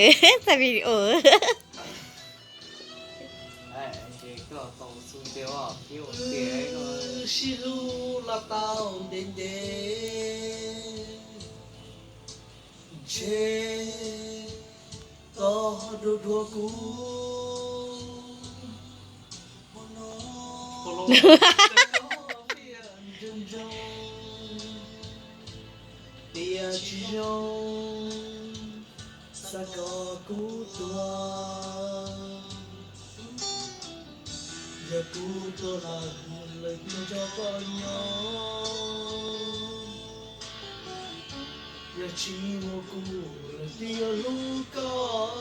Thaij video. Ces koj tau xu ntiag, sib hlub los tau ntev ntev, ntshe koj dua dua kuv. Tias tsis zoo, xav kom kuv tuag. Yog kuv tuag lawm, lawv nco koj nyob. Yog tsis muaj kuv, lawv twb yuav hlub koj.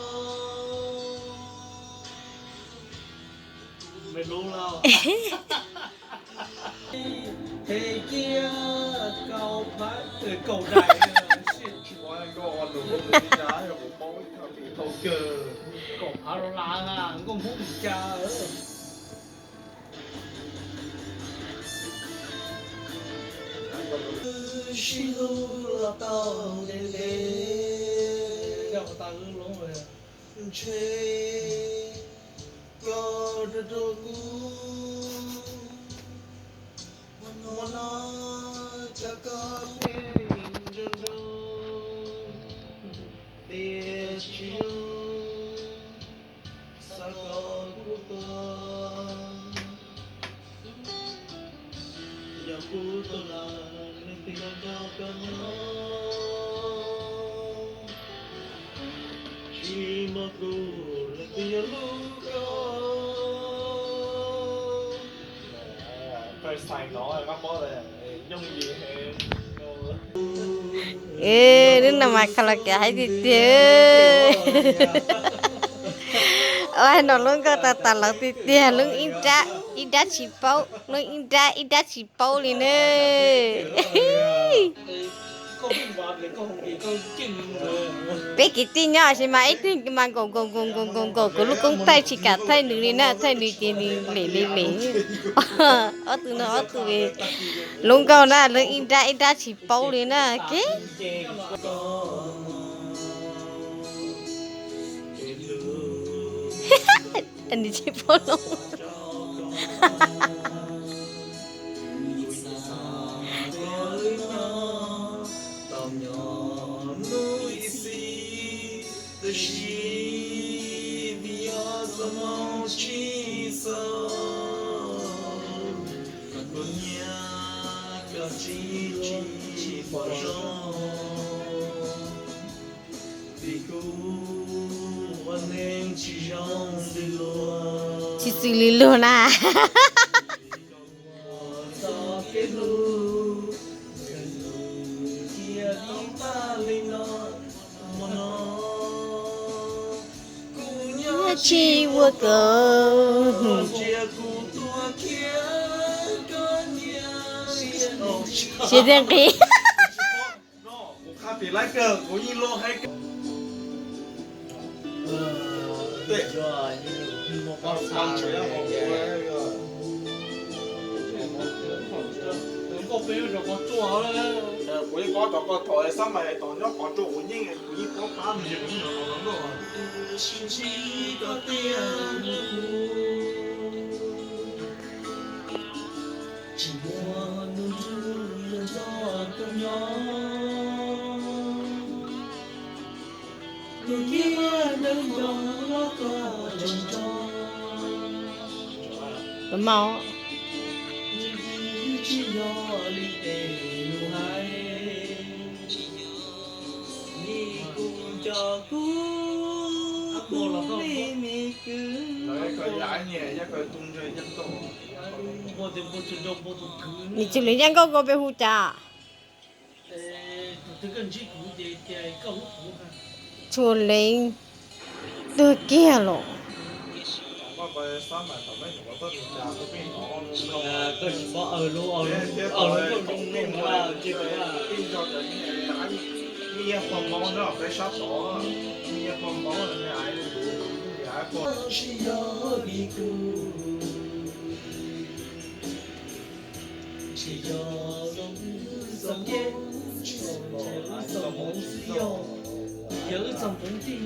Them kiag kaum phab, kaum daim, sij tshuav nkaus lus li cas yog kuv paub ib thaj tim tau kawg. Kaum phab los las nkauj Hmoob li cas. Sib hlub los tau ntev ntev, ntshe koj dua dua kuv. Hmo no cov koj pheej nroo nroo, tias tsis zoo, xav kom kuv tuag. Yog kuv tuag lawm, leej twg yuav nco koj nyob? Tsis muaj kuv, leej twg yuav hlub koj? Lub no mas kha los kev haib tiag tiag. Ua no lub nkauj tas tas lawv tiag tiag, lub ib nrab ib nrab tsis paub, lub ib nrab ib nrab tsis paub li na. Peb kwv tij nyob sis mas ib tug mas nkaum nkaum nkaum nkaum nkaum nkaum kuv lub koob thaij tsis kam thaij nws li na, thaij nws ces nws lem li lem. Ob tug no ob tug lub nkauj na, lub ib nrab ib nrab tsis paub li na. Kev nws tsis paub lub. Tsis xws li luag na. Tsis ua kawg. Siab thiab nqi. Kuv yeej paub rau koj thaum xab mais tod nyob qhov rau kuv yeej, kuv yeej paub qab me ntsis kuv yeej hnov nkauj. Tsis muaj tus ntxub yog ntxov koj nyob. Tus kiag neeg nco hlob koj tsis nco. Tsis yog li tej lus hais, mi kuj nco kuv, kuv li mi kwv. Nim tsis lwm yaj nkauj koj peb hu cas? Txhua leej tuag kiag los. Tsis yog zoo, tsis yog zoo, yog wb txog hmoov xwb yog, yog wb txog hmoov tij.